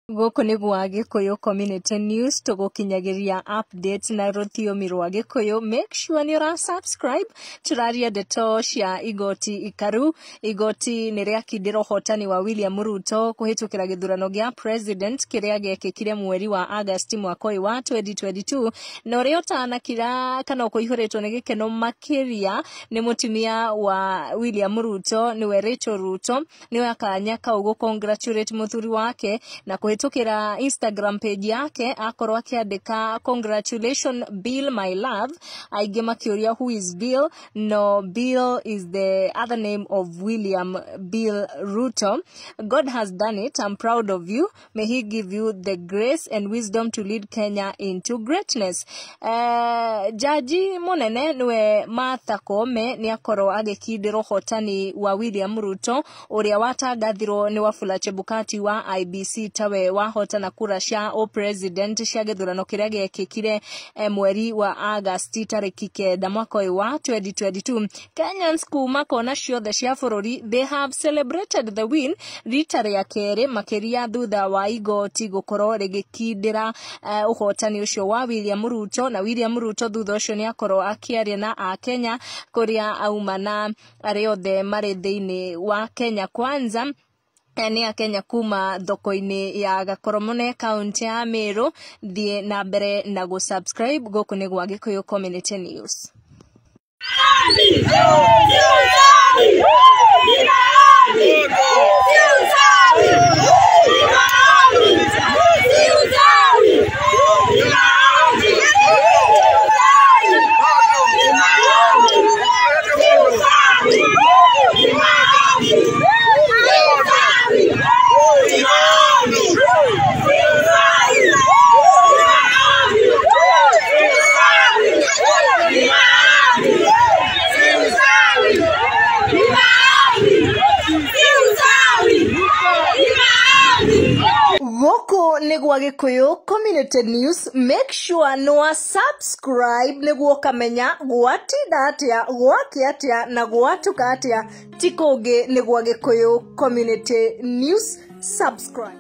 Gũkũ nĩ gwa Gĩkũyũ Community News, tũgũkinyagĩria updates na rũthiomi rwa Gĩkũyũ. Make sure nĩ ũra subscribe. Tũraria ndeto cia igoti ikaru. Igoti nĩ rĩakindĩra ũhotani wa William Ruto kũhĩtũkĩra gĩthurano gĩa president kĩrĩa gĩekĩkire mweri wa August mwaka ũyũ wa 2022, na ũrĩa ũtanakira kana ũkũihũrĩtwo nĩ gĩkeno makĩria nĩ mũtumia wa William Ruto, nĩwe Rachel Ruto. Nĩwe akanya kau gũ congratulate mũthuri wake na kũhĩtũkĩra Instagram page yake akorwo akĩandĩka, "Congratulations Bill, my love." Aingĩ makĩũria, "Who is Bill?" No, Bill is the other name of William Bill Ruto. "God has done it. I'm proud of you. May he give you the grace and wisdom to lead Kenya into greatness." Jaji mũnene nĩwe Martha Koome nĩ akorwo agĩkindĩra ũhotani wa William Ruto ũrĩa watangathirwo nĩ Wafula Chebukati wa IEBC tawe wahotana kura cia president cia gĩthurano kĩrĩa gĩekĩkire mweri wa Agasti tarĩki 9 mwaka ũyũ wa 2022. Kenyans kuma kona ciothe cia bũrũri, they have celebrated the win rita rĩa kerĩ makĩria thutha wa igoti gũkorwo rĩgĩkindĩra ũhotani ũcio wa William Ruto. Na William Ruto thutha ũcio nĩ akorwo akĩaria na akenya kũrĩa auma na arĩa othe marĩ thĩinĩ wa Kenya Kwanza, nĩ akenya kuma thoko-inĩ ya Gakoromone, kaunti ya Meru. Thiĩ na mbere na gũ-subscribe. Gũkũ nĩ gwa Gĩkũyũ Community News. Gũkũ nĩ gwa Gĩkũyũ Community News. Make sure nĩ wa subscribe nĩguo ũkamenya gwatinda atĩa, gwakĩa atĩa na gwatuka atĩa. Ti kũngĩ, nĩ gwa Gĩkũyũ Community News. Subscribe.